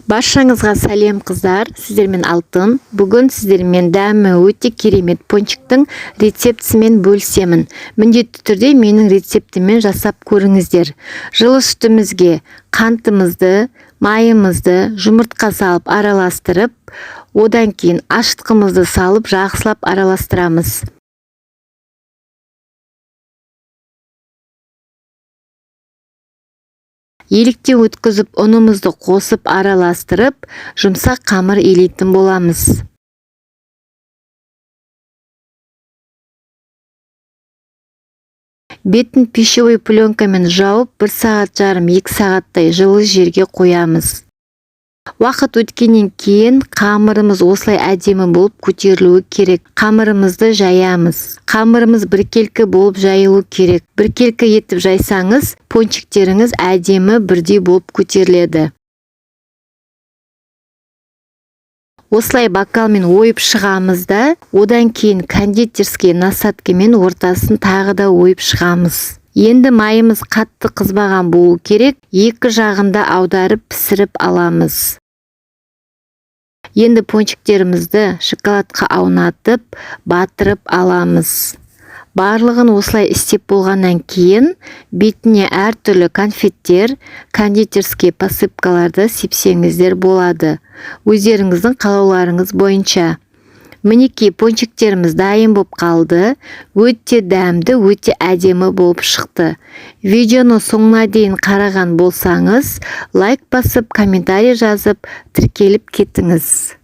Баршаңызға сәлем, қыздар! Сіздермен Алтын. Бүгін сіздермен дәмі өте керемет пончиктің рецептісімен бөлісемін. Міндетті түрде менің рецептіммен жасап көріңіздер. Жылы сүтімізге қантымызды, майымызды, жұмыртқа салып араластырып, одан кейін ашытқымызды салып, жақсылап араластырамыз. Електен өткізіп, ұнымызды қосып араластырып, жұмсақ қамыр илейтін боламыз. Бетін пищевой пленкамен жауып, 1,5 сағат, 2 сағаттай жылы жерге қоямыз. Уақыт өткеннен кейін қамырымыз осылай әдемі болып көтерілуі керек. Қамырымызды жаямыз. Қамырымыз біркелкі болып жайылу керек. Біркелкі етіп жайсаңыз, пончиктеріңіз әдемі, бірдей болып көтеріледі. Осылай бокалмен ойып шығамыз да, одан кейін кондитерский насадкамен ортасын тағы да ойып шығамыз. Енді майымыз қатты қызбаған болу керек. Екі жағында аударып, пісіріп аламыз. Енді пончиктерімізді шоколадқа аунатып, батырып аламыз. Барлығын осылай істеп болғаннан кейін бетіне әртүрлі конфеттер, кондитерский посыпкаларды сепсеңіздер болады, өздеріңіздің қалауларыңыз бойынша. Мінекей, пончиктеріміз дайын болып қалды. Өте дәмді, өте әдемі болып шықты. Видеоны соңына дейін қараған болсаңыз, лайк басып, комментарий жазып, тіркеліп кетіңіз.